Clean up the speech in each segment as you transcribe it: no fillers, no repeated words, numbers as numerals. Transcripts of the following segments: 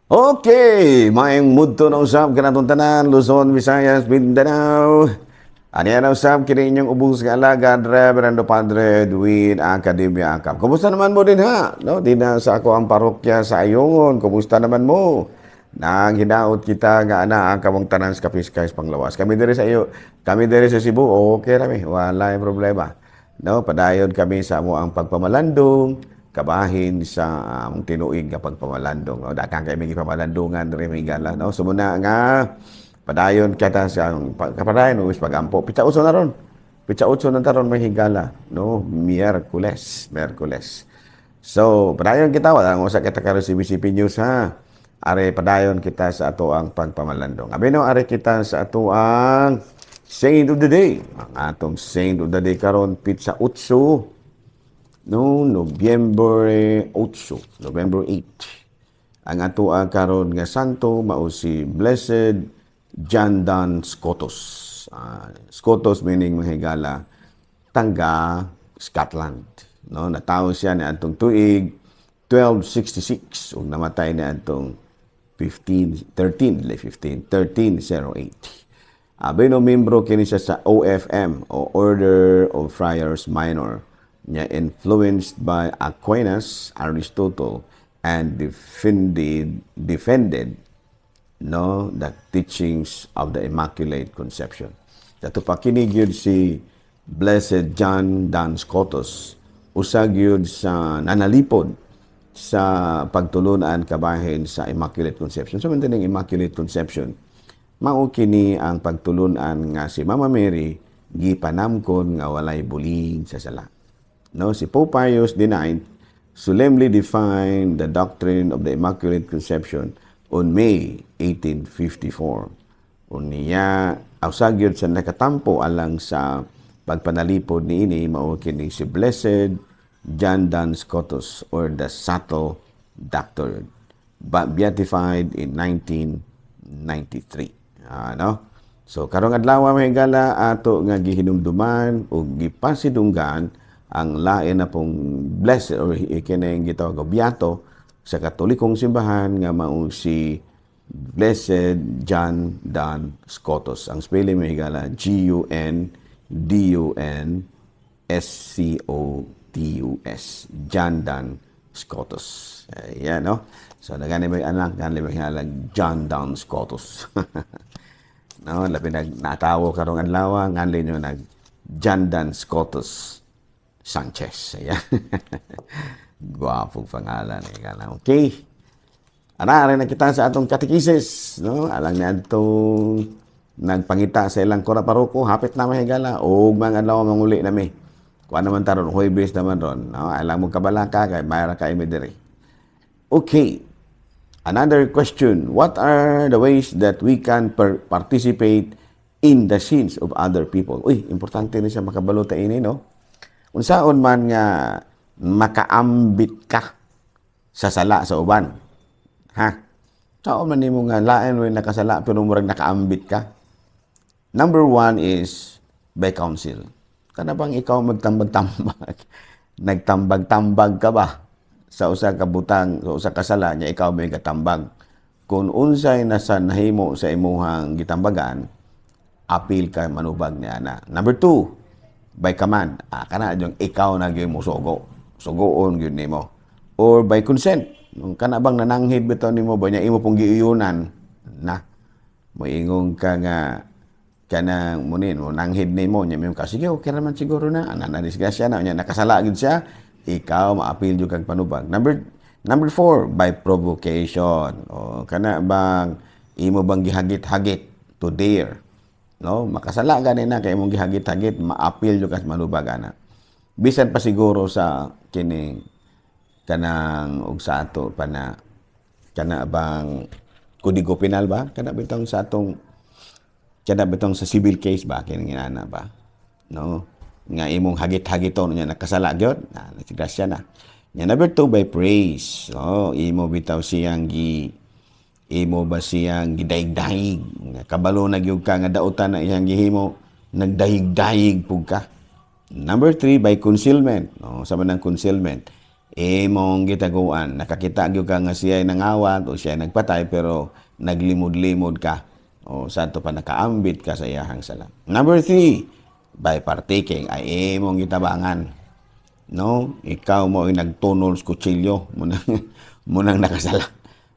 Okay, maayong mudto na usab kanatong tanan, Luzon, Visayas, Mindanao. Aniya na usab kini inyong ubos nga alagad, Reverendo Padre Edwin Academia Acap. Kumusta naman mo dinha? No, dinha sa akoang parokya sa Ayungon. Kumusta naman mo? Nang hinaot kita nga ana ang kamong tanan sa kapiskay sa panglawas. Kami diri sa iyo, kami diri sa Cebu, okay rami, wala yung problema. No, padayon kami sa amoang pagpamalandong, kabahin sa among tinuig nga pagpamalandong. No, daghan kay may pamalandungan diri, may gala, no. So muna nga padayon kita sa kapadayon ug pagampo. Pitsa 8 na ron. Pitsa 8 na taron, may higala, no, Miyerkules, Miyerkules. So, padayon kita, wala nang usa kita karon CBCP News ha. Are padayon kita sa atoang pagpamalandong. Abi no, are kita sa atoang Saint of the Day. Ang atong Saint of the Day karon pitsa 8, no, Nobyembre 8, November 8. Ang atoa karon nga santo mao si Blessed John Duns Scotus. Scotus meaning, mga higala, tangga Scotland. No, natawo siya ni atong tuig 1266 ug namatay ni atong 15 13 dili 15 1308. Abi no, membro kini siya sa OFM o Order of Friars Minor niya, influenced by Aquinas, Aristotle and defended, no, the teachings of the Immaculate Conception. Dato pa kini gyud si Blessed John Duns Scotus, usa gyud sa nanalipod sa pagtulunan kabahin sa Immaculate Conception. So man ning Immaculate Conception, mao kini ang pagtulunan nga si Mama Mary gipanamkon nga walay buling sa sala. No, si Pope Pius IX solemnly defined the doctrine of the Immaculate Conception on May 1854. Unya, usa gyud sa nakatampo alang sa pagpanalipod niini mao kini si Blessed John Duns Scotus or the Subtle Doctor, but beatified in 1993. Ano? So karong adlaw, mga higala, ato nga gihinumduman ug gipasidunggan ang lain na pong blessed or kining gitawag og biyato sa Katolikong simbahan nga mao si Blessed John Duns Scotus. Ang spelling, mga higala, G U N D U N S C O T U S. John Duns Scotus. Ayan, no? So, nagani may anak, gani may higala, John Duns Scotus. No, labi nag natawo karong adlaw, nganli nyo nag John Duns Scotus Sanchez. Ayan. Gwapong pangalan. Ayan. Okay. Ana, rin na kita sa atong katekisis, no? Alang ni atong nagpangita sa ilang kura paroko, hapit na, mga higala, og mga adlaw manguli nami. Kuan naman taron, Huwebes naman ron, no? Alang mo kabalaka kay mayra kay mi diri. Okay. Another question, what are the ways that we can participate in the sins of other people? Uy, importante ni siya makabalo ta ini, no? Unsaon man nga makaambit ka sa sala sa uban? Ha? Sao man nimo nga lain mo nakasala pero murag nakaambit ka? Number one is by counsel. Kana bang ikaw magtambag-tambag? Nagtambag-tambag ka ba sa usa ka butang, sa usa ka sala niya, ikaw may katambag? Kung unsay nasa nahimo sa imuhang gitambagan, apil ka manubag niya na. Number two, by command. Kana yung ikaw na gyud mo sugo. Sugoon gyud nimo. Or by consent. Nung kana bang nananghid bitaw nimo ba niya, imo pong giuyunan na moingon ka nga kanang munin mo nanghid nimo nya mo ka, sige, okay raman siguro na ana, na disgrasya na nya, nakasala gid siya, ikaw maapil jud kag panubag. Number four, by provocation. O kana bang imo bang gihagit-hagit, to dare, no, makasala gani na kay imong gihagit-hagit, maapil jud kas manubag ana, bisan pa siguro sa kining kanang og sa ato pa na kana bang kodigo penal ba, kana bitong sa atong, kana bitong sa civil case ba, kining inana ba, no, nga imong hagit-hagiton niya, nakasala gyud na, disgrasya na nya. Number two, by praise. No, imo bitaw siyang gi imo ba siyang gidayeg-dayeg nga kabalo na gyud ka nga dautan na iyang gihimo, nagdayeg-dayeg pug ka. Number three, by concealment. No, sa man ang concealment, Imong gitaguan, nakakita gyud ka nga siya ay nangawat o siya ay nagpatay, pero naglimod-limod ka o sadto pa nakaambit ka sa iyahang sala. Number three, by partaking, ay imong gitabangan. No? Ikaw mo ay nagtunol sa kutsilyo, munang nakasala.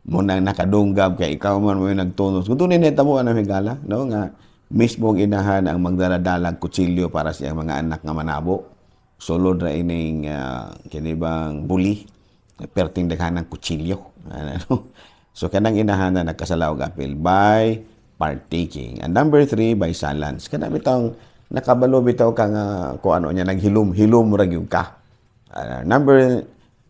Munang nakadunggab kay ikaw man mo yung nagtunol. Kung tunay na tamo ang higala, no, nga mismo ang inahan ang magdala-dalag kutsilyo para sa iyang mga anak nga manabo. Sulod ra ining kini bang buli, perting daghan ng kutsilyo. Ano? So kanang inahan na nagkasala og apil by partaking. And number three, by silence. Kana bitong nakabalo bitaw ka nga kung ano niya, naghilom-hilom ra gyud ka. Number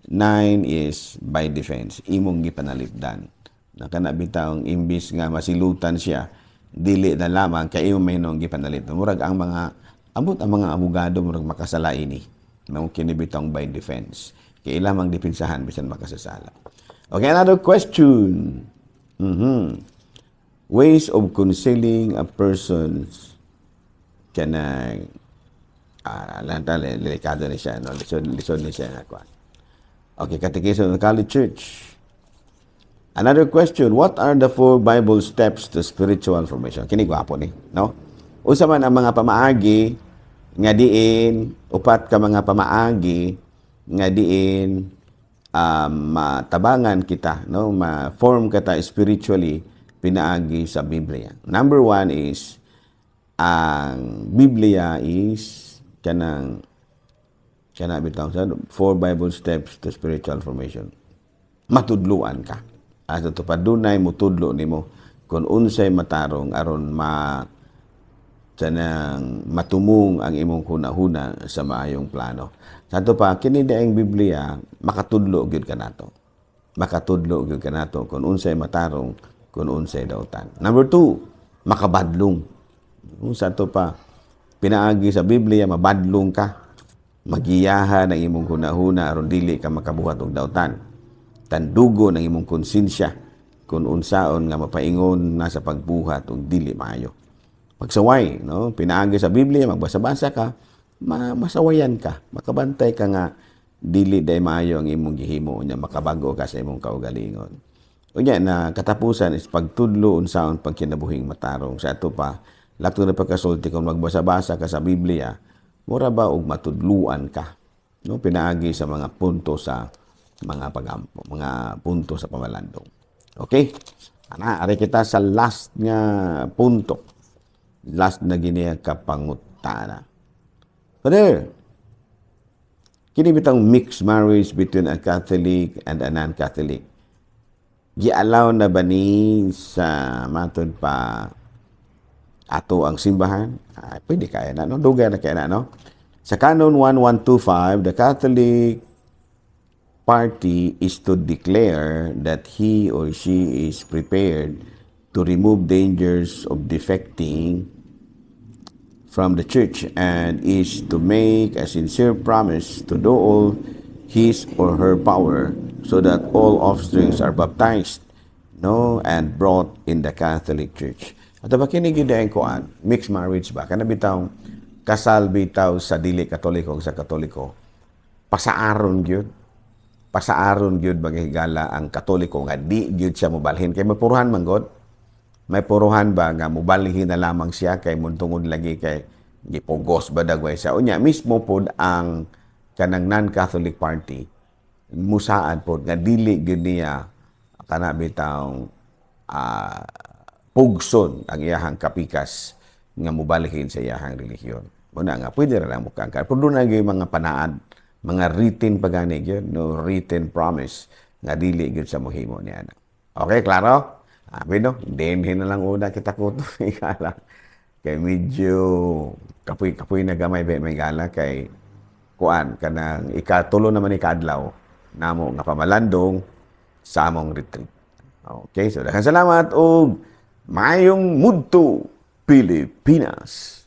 nine is by defense. Imong gipanalipdan. Na kana bitawng imbis nga masilutan siya, dili na lamang kay imo may nung gipanalipdan. Murag ang mga ambot ang mga abogado murag makasala ini. Mao kini bitawng by defense. Kay ila mang depensahan bisan makasasala. Okay, another question. Ways of concealing a person's kanang lanta, delikado ni siya, no? Lisod, lisod ni siya nga kuan. Okay, Catechism of the Catholic Church. Another question, what are the four Bible steps to spiritual formation? Kini gwapo ni, no? Unsa man ang mga pamaagi nga diin, upat ka mga pamaagi nga diin matabangan kita, no? Ma-form kita spiritually pinaagi sa Biblia. Number one is, ang Biblia is kanang kana bitaw sa four Bible steps to spiritual formation. Matudluan ka. Ato to padunay mutudlo nimo kung unsay matarong aron ma kanang matumong ang imong hunahuna sa maayong plano. Santo pa kini ang Biblia makatudlo gyud kanato. Makatudlo gyud kanato kung unsay matarong, kung unsay dautan. Number two, makabadlong. Kung santo pa pinaagi sa Biblia mabadlong ka, magiyahan ang imong hunahuna aron dili ka makabuhat og dautan. Tandugo ng imong konsensya kung unsaon nga mapaingon na sa pagbuhat og dili maayo. Pagsaway, no? Pinaagi sa Biblia, magbasa-basa ka, masawayan ka, makabantay ka nga dili day maayo ang imong gihimo nya makabago ka sa imong kaugalingon. Unya na katapusan is pagtudlo unsaon pagkinabuhing matarong. Sa ato pa, lakto na pagkasulti, kung magbasa-basa ka sa Biblia, mura ba og matudluan ka, no, pinaagi sa mga punto sa mga pagampo, mga punto sa pamalandong. Okay? Ana, ari kita sa last nga punto. Last na gini kapangutana. Father, kini bitang mixed marriage between a Catholic and a non-Catholic, gialaw na ba ni sa matod pa ato ang simbahan? Ah, pwede kaya na, no? Dugay na kaya na, no? Sa Canon 1125, the Catholic party is to declare that he or she is prepared to remove dangers of defecting from the church and is to make a sincere promise to do all his or her power so that all offsprings are baptized, no, and brought in the Catholic Church. At ba kini gyud ang kuan, mixed marriage ba, kana bitawng kasal bitaw sa dili Katoliko sa Katoliko, pasaaron gyud, pasaaron gyud mga higala ang Katoliko nga di gyud siya mobalhin kay mapuruhan man god, may puruhan ba nga mubalhin na lamang siya kay muntungod lagi kay gipugos ba dagway siya. Unya mismo pod ang kanang non-Catholic party musaad pod nga dili gyud niya kana bitawng pugson ang iyahang kapikas nga mubalhin sa iyahang relihiyon. Muna nga pwede ra lang mukangkar. Pero doon na gyud mga panaad, mga written pa gani gyud, no, written promise nga dili gyud sa mohimo niya na. Okay, klaro? Ah, bueno, dinhi na lang una kita kuto, higala. Kay medyo kapoy-kapoy na gamay ba may gala kay kuan kanang ikatulo naman ikadlaw namo nga pamalandong sa among retreat. Okay, so daghang salamat og maayong mudto, Pilipinas.